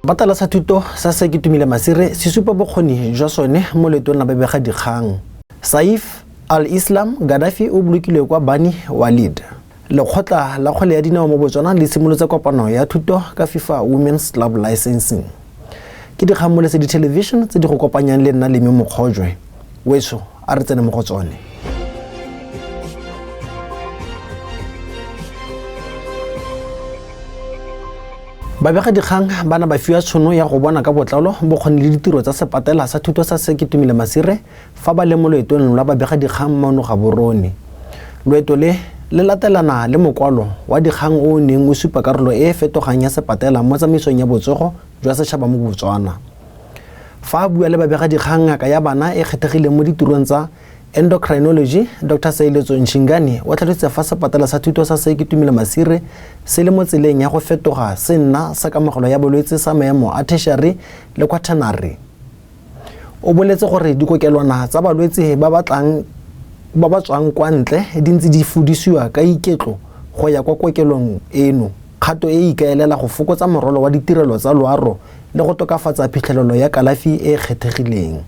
Batala sa thuto sa Sir Ketumile Masire se supa bokgoni jwa sone mo leetong la babegadikgang. Saif al-Islam Gaddafi o bolokilwe kwa Bani Walid. Lekgotla la kgwele ya dinao mo Botswana le simolotse kopano ya thuto ka FIFA Women's Club Licensing. Ke dikgang mo Lesedi Television tse di go kopanyang le nna Lemi Mokgojwe. Weso, a re tsene mo go tsone. Babegadikgang ba na ba fiwa tshono ya go bona ka botlalo bokgoni le ditiro tsa sepatela sa thuto sa Sir Ketumile Masire fa ba le mo loetong lwa babegadikgang mono Gaborone. Loeto le le latelana le mokwalo wa dikgang o o neng o supa karolo e e fetogang ya sepatela mo tsamaisong ya botsogo jwa setšhaba mo Botswana. Fa a bua le babegadikgang ngaka ya bana e kgethegileng mo ditirong tsa Endocrinology, Doctor Seiletso Nshingani o tlhalositse fa sepatela sa thuto sa Sir Ketumile Masire se le mo tseleng ya go fetoga se nna sa kamogelo ya bolwetse sa maemo a tertiary le quaternary. O boletse gore dikokelwana tsa balwetse ba ba tlang ba ba tswang kwa ntle di ntse di fudisiwa ka iketlo go ya kwa kokelong eno, kgato e e ikaelela go fokotsa morwalo wa ditirelo tsa loaro le go tokafatsa phitlhelelo ya kalafi e e kgethegileng.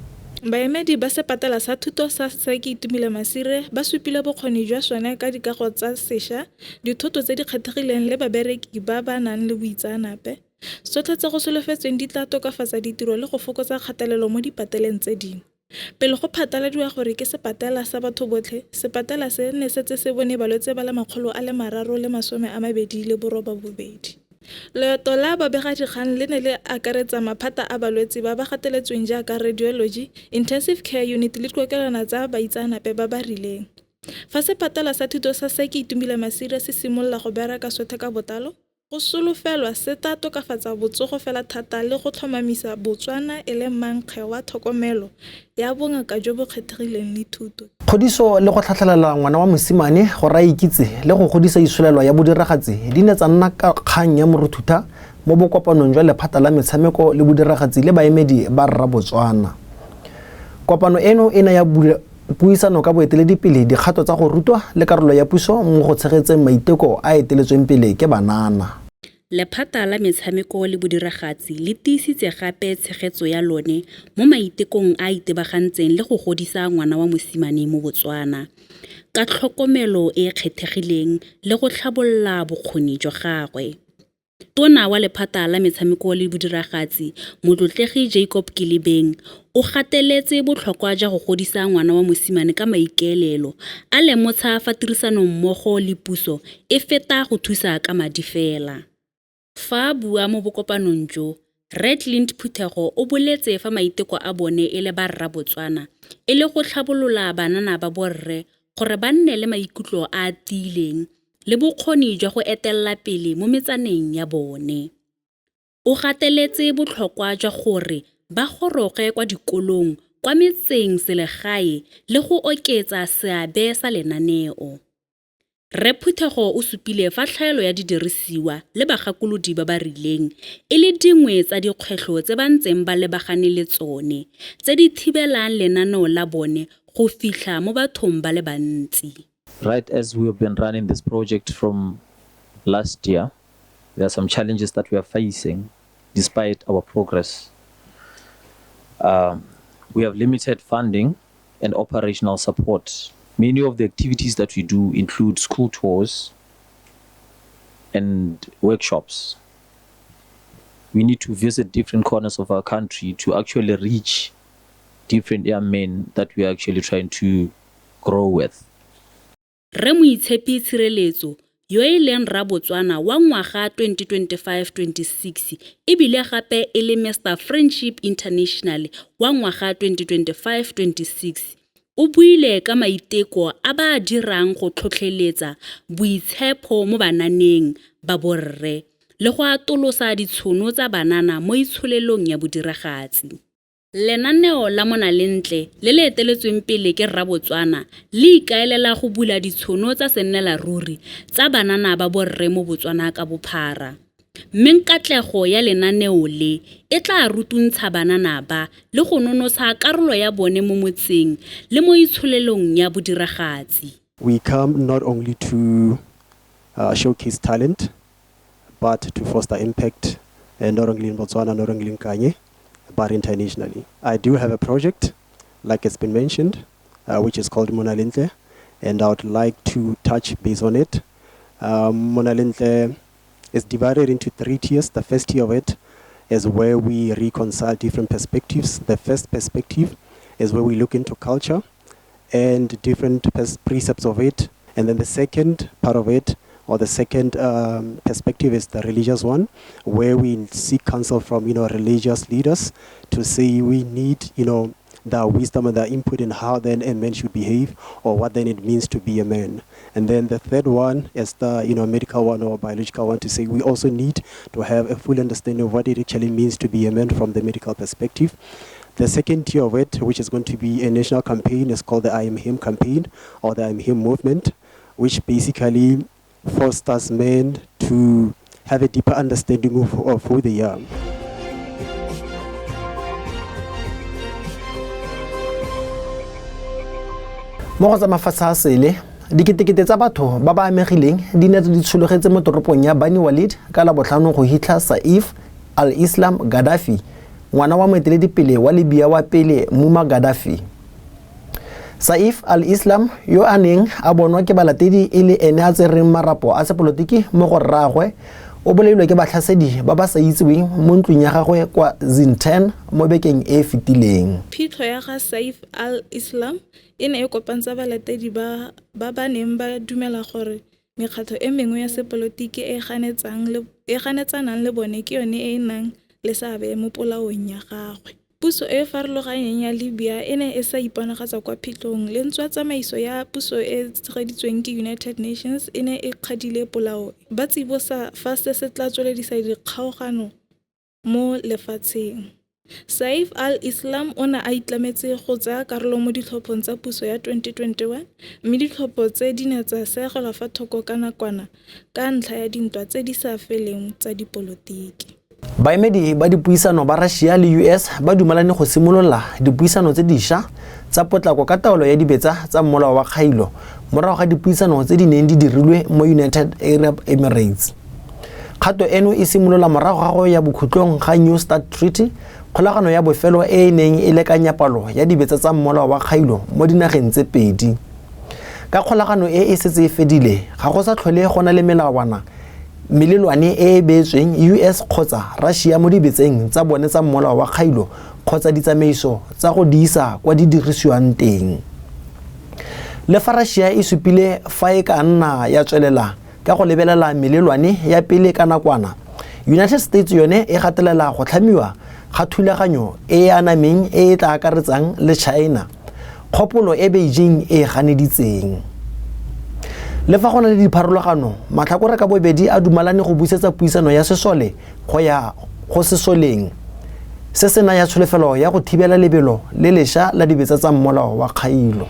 Baemedi ba sepatela sa thuto sa Sir Ketumile Masire ba supile bokgoni jwa sone ka dikago tsa sesha, dithoto tse di kgethegileng le babereki ba ba nang le boitseanape. Tsotlhe tse go solofetsweng di tla tokafatsa ditiro le go fokotsa kgatelelo mo dipateleng tse dingwe. Pele go phatlaladiwa gore ke sepatela sa batho botlhe, sepatela se ne setse se bone balwetse ba le 328. Loeto la babegadikgang le ne le akaretsa maphata a balwetse ba ba gateletsweng jaaka radiology, intensive care unit le dikokelwana tsa baitseanape ba ba rileng. Fa sepatela sa thuto sa Sir Ketumile Masire se simolola go bereka sotlhe ka botlalo, go solofelwa se tla tokafatsa botsogo fela thata le go tlhomamisa Botswana e le mankge wa tlhokomelo ya bongaka jo bo kgethegileng le thuto. Kgodiso le go tlhatlhelela ngwana wa mosimane gore a ikitse le go godisa itsholelo ya bodiragatsi di ne tsa nna kgang ya moruthutha mo bokopanong jwa lephata la metshameko le bodiragatsi le baemedi ba Rra Botswana. Kopano eno e ne ya bula puisano ka boeteledipele, dikgato tsa go rutwa le karolo ya puso mo go tshegetseng maiteko a a eteletsweng pele ke banana. Lephata la Metshameko le Bodiragatsi le tiisitse gape tshegetso ya lone mo maitekong a a itebagantseng le go godisa ngwana wa mosimane mo Botswana ka tlhokomelo e e kgethegileng le go tlhabolola bokgoni jwa gagwe. Tona wa Lephata la Metshameko le Bodiragatsi, Motlotlegi Jacob Kelebeng, o gateletse botlhokwa jwa go godisa ngwana wa mosimane ka maikaelelo, a lemotsha fa tirisanommogo le puso e feta go thusa ka madi fela. Fa a bua mo bokopanong jo, Rre Clint Phuthego o boletse fa maiteko a bone e le ba Rra Botswana e le go tlhabolola banana ba borre gore ba nne le maikutlo a a tiileng le bokgoni jwa go etelela pele mo metsaneng ya bone. O gateletse botlhokwa jwa gore ba goroge kwa dikolong kwa metseng selegae le go oketsa seabe sa lenaneo. Rre Phuthego o supile fa tlhaelo ya didirisiwa le bagakolodi ba ba rileng e le dingwe tsa dikgwetlho tse ba ntseng ba lebagane le tsone tse di thibelang lenaneo la bone go fitlha mo bathong ba le bantsi. Right as we have been running this project from last year, there are some challenges that we are facing despite our progress. We have limited funding and operational support. Many of the activities that we do include school tours and workshops. We need to visit different corners of our country to actually reach different young men that we are actually trying to grow with. Rre Moitshepi Tshireletso, yo e leng Rra-Botswana wa ngwaga 2025-26 e bile gape e le Mister Friendship International wa ngwaga 2025-26, o buile ka maiteko a ba a dirang go tlhotlheletsa boitshepho mo bananeng ba borre le go atolosa ditshono tsa banana mo itsholelong ya bodiragatsi. Lenaneo la Monalentle le le eteletsweng pele ke Rra Botswana le ikaelela go bula ditshono tsa sennelaruri tsa banana ba borre mo Botswana ka bophara. Mme katlego ya lenaneo le e tla rutuntsha banana ba le go nonotsha karolo ya bone mo motseng le mo itsholelong ya bodiragatsi. We come not only to showcase talent, but to foster impact. And not only in Botswana, not only in Kanye, but internationally. I do have a project, like it's been mentioned, which is called Mona Lentle, and I would like to touch base on it. Mona Lentle is divided into three tiers. The first tier of it is where we reconcile different perspectives. The first perspective is where we look into culture and different precepts of it. And then the second part of it, or the second perspective, is the religious one, where we seek counsel from, religious leaders to say we need, their wisdom and their input in how then a man should behave, or what then it means to be a man. And then the third one is the, medical one or biological one, to say we also need to have a full understanding of what it actually means to be a man from the medical perspective. The second tier of it, which is going to be a national campaign, is called the I Am Him campaign, or the I Am Him movement, which basically fosters men to have a deeper understanding of who they are. Mo go tsa mafatshe a sele, diketekete tsa batho ba ba amegileng di ne di tshologetse mo toropong ya Bani Walid ka Labotlhano go hitlha Saif al-Islam Gaddafi, ngwana wa moeteledipele wa Libya wa pele Muammar Gaddafi. Saif al-Islam, yo a neng a bonwa ke balatedi e le ene a tsereng marapo a sepolotiki mo go rraagwe, o bolailwe ke batlhasedi ba ba sa itseweng mo ntlong ya gagwe kwa Zintan mo bekeng e e fetileng. Phitlho ya ga Saif al-Islam e ne e kopantsha balatedi ba ba neng ba dumela gore mekgatlho e mengwe ya sepolotiki e e ganetsanang le bone ke yone e e nang le seabe mo polaong ya gagwe. Puso e e farologaneng ya Libya e ne e sa iponagatsa kwa phitlhong, le ntswa tsamaiso ya puso e e tshegeditsweng ke United Nations e ne e kgadile polao e. Ba tsibosa fa se se tla tsweledisa dikgaogano mo lefatsheng. Saif al-Islam o ne a itlametse go tsaya karolo mo ditlhophong tsa puso ya 2021, mme ditlhopho tse di ne tsa seegelwa fa thoko ka nakwana ka ntlha ya dintwa tse di sa feleng tsa dipolotiki. Baemedi ba dipuisano ba Russia le US ba dumalane go simolola dipuisano tse dišwa tsa potlako ka taolo ya dibetsa tsa mmolao wa kgailo morago ga dipuisano tse di neng di dirilwe mo United Arab Emirates. Kgato eno e simolola morago ga go ya bokhutlong ga New START Treaty, kgolagano ya bofelo e e neng e lekanya palo ya dibetsa tsa mmolao wa kgailo mo dinageng tse pedi. Ka kgolagano e e setse e fedile, ga go sa tlhole go na le melawana melelwane e e beetsweng US kgotsa Russia mo dibetseng tsa bone tsa mmolao wa kgailo kgotsa ditsamaiso tsa go di isa kwa di dirisiwang teng. Le fa Russia e supile fa e ka nna ya tswelela ka go lebelela melelwane ya pele ka nakwana, United States yone e gatelela go tlhamiwa ga thulaganyo e e anameng e e tla akaretsang le China, kgopolo e Beijing e ganeditseng. Le fa go na le dipharologano, matlhakore ka bobedi a dumalane go busetsa puisano ya sesole go ya go sesoleng. Se se naya tsholofelo ya go thibela lebelo le lešwa la dibetsa tsa mmolao wa kgailo.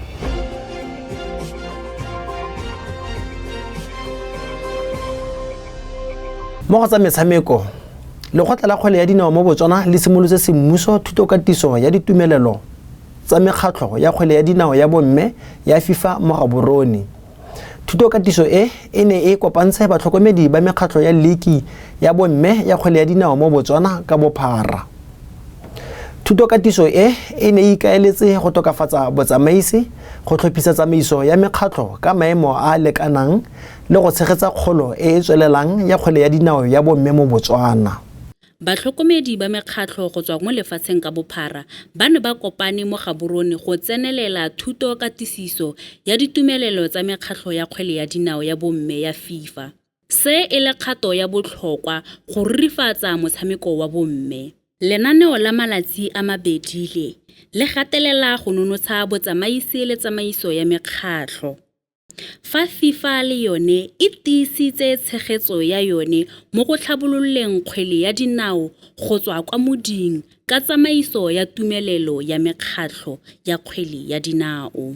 Mo go tsa metshameko, lekgotla la kgwele ya dinao mo Botswana le simolotse semmuso thutokatiso ya ditumelelo tsa mekgatlho ya kgwele ya dinao ya bomme ya FIFA mo Gaborone. Thutokatiso e e ne e kopantshe batlhokomedi ba mekgatlho ya liki ya bomme ya kgwele ya dinao mo Botswana ka bophara. Thutokatiso e e ne e ikaeletse go tokafatsa botsamaisi, go tlhophisa tsamaiso ya mekgatlho ka maemo a a lekanang le go tshegetsa kgolo e e tswelelang ya kgwele ya dinao ya bomme mo Botswana. Batlhokomedi ba mekgatlho go tswa mo lefatsheng ka bophara ba ne ba kopane mo Gaborone go tsenelela thutokatisiso ya ditumelelo tsa mekgatlho ya kgwele ya dinao ya bomme ya FIFA. Se e le kgato ya botlhokwa go rurifatsa motshameko wa bomme. Lenaneo la malatsi a mabedi le le gatelela go nonotsha botsamaisi le tsamaiso ya mekgatlho. Fa FIFA le yone e tiisitse tshegetso ya yone mo go tlhabololeng kgwele ya dinao go tswa kwa moding ka tsamaiso ya tumelelo ya mekgatlho ya kgwele ya dinao.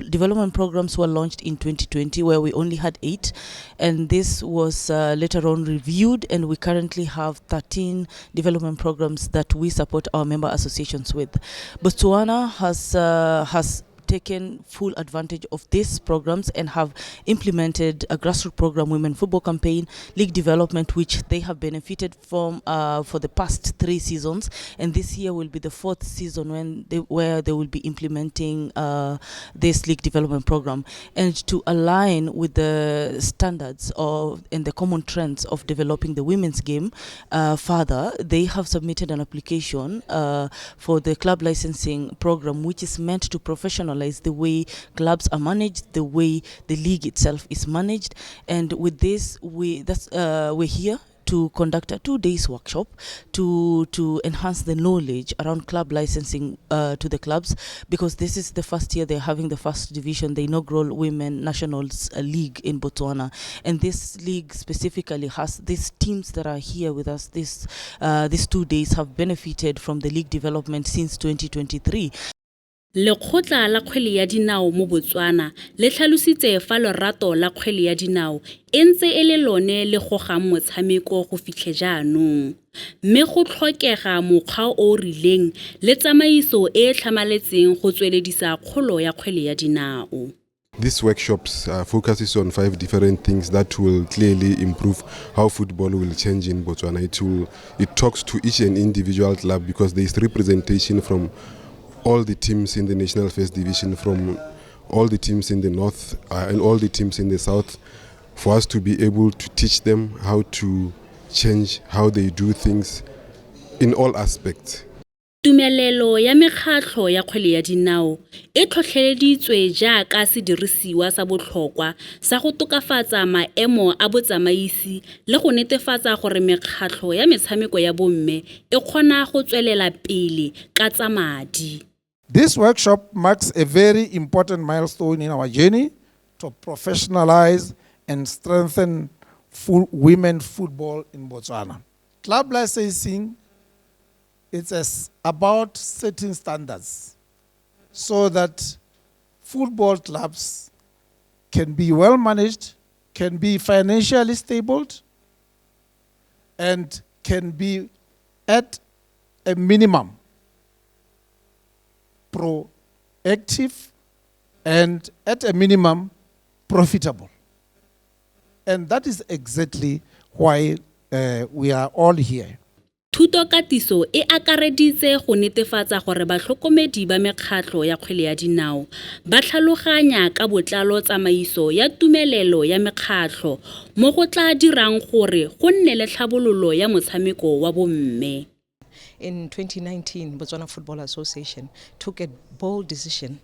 Development programs were launched in 2020, where we only had 8, and this was later on reviewed, and we currently have 13 development programs that we support our member associations with. Botswana has taken full advantage of these programs and have implemented a grassroots program, Women Football Campaign, league development, which they have benefited from for the past 3 seasons. And this year will be the 4th season where they will be implementing this league development program. And to align with the standards of and the common trends of developing the women's game further, they have submitted an application for the club licensing program, which is meant to professionalize the way clubs are managed, the way the league itself is managed. And with this, we're here to conduct a 2 days workshop to enhance the knowledge around club licensing to the clubs, because this is the first year they're having the first division, the inaugural Women Nationals League in Botswana. And this league specifically has these teams that are here with us these 2 days have benefited from the league development since 2023. Lekgotla la kgwele ya dinao mo Botswana le tlhalositse fa lorato la kgwele ya dinao e ntse e le lone le gogang motshameko go fitlhe jaanong, mme go tlhokega mokgwa o o rileng le tsamaiso e e tlhamaletseng go tsweledisa kgolo ya kgwele ya dinao. This workshop focuses on 5 different things that will clearly improve how football will change in Botswana. It talks to each and individual club, because there is representation from all the teams in the National First Division, from all the teams in the north and all the teams in the south, for us to be able to teach them how to change how they do things in all aspects. Tumelelo ya mekgatlho ya kgwele ya dinao e tlhotlheleditswe jaaka sedirisiwa sa botlhokwa sa go tokafatsa maemo a botsamaisi le go netefatsa gore mekgatlho ya metshameko ya bomme e kgona go tswelela pele ka tsa madi. This workshop marks a very important milestone in our journey to professionalize and strengthen women football in Botswana. Club licensing, it's about setting standards so that football clubs can be well managed, can be financially stable, and can be at a minimum proactive and at a minimum profitable. And that is exactly why we are all here. Thutokatiso e akareditse go netefatsa gore batlhokomedi ba mekgatlho ya kgwele ya dinao ba tlhaloganya ka botlalo tsamaiso ya tumelelo ya mekgatlho mo go tla dirang gore go nne le tlhabololo ya motshameko wa bomme. In 2019, Botswana Football Association took a bold decision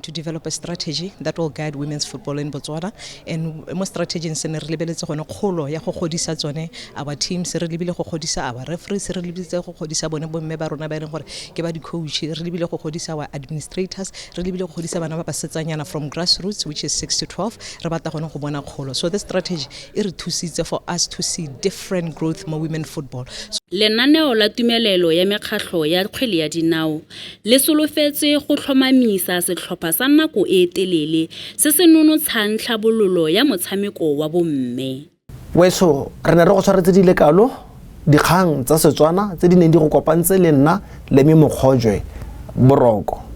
to develop a strategy that will guide women's football in Botswana. And mo strategy se ne re lebeletse gone kgolo ya go godisa tsone our teams, re lebile go godisa our referees, re lebile go godisa bone bomme ba rona ba e leng gore ke ba di-coach, re lebile go godisa our administrators, re lebile go godisa bana ba basetsanyana from grassroots, which is 6 to 12, re batla gone go bona kgolo. So the strategy e re thusitse for us to see different growth mo women football. Lenaneo la tumelelo ya mekgatlho ya kgwele ya dinao le solofetse go tlhomamisa setlhopha sa nako e telele se se nonotshang tlhabololo ya motshameko wa bomme. Weso re ne re go tshwaretse dilekalo dikgang tsa Setswana tse di neng di go kopantse le nna le me Mokgojwe Boroko.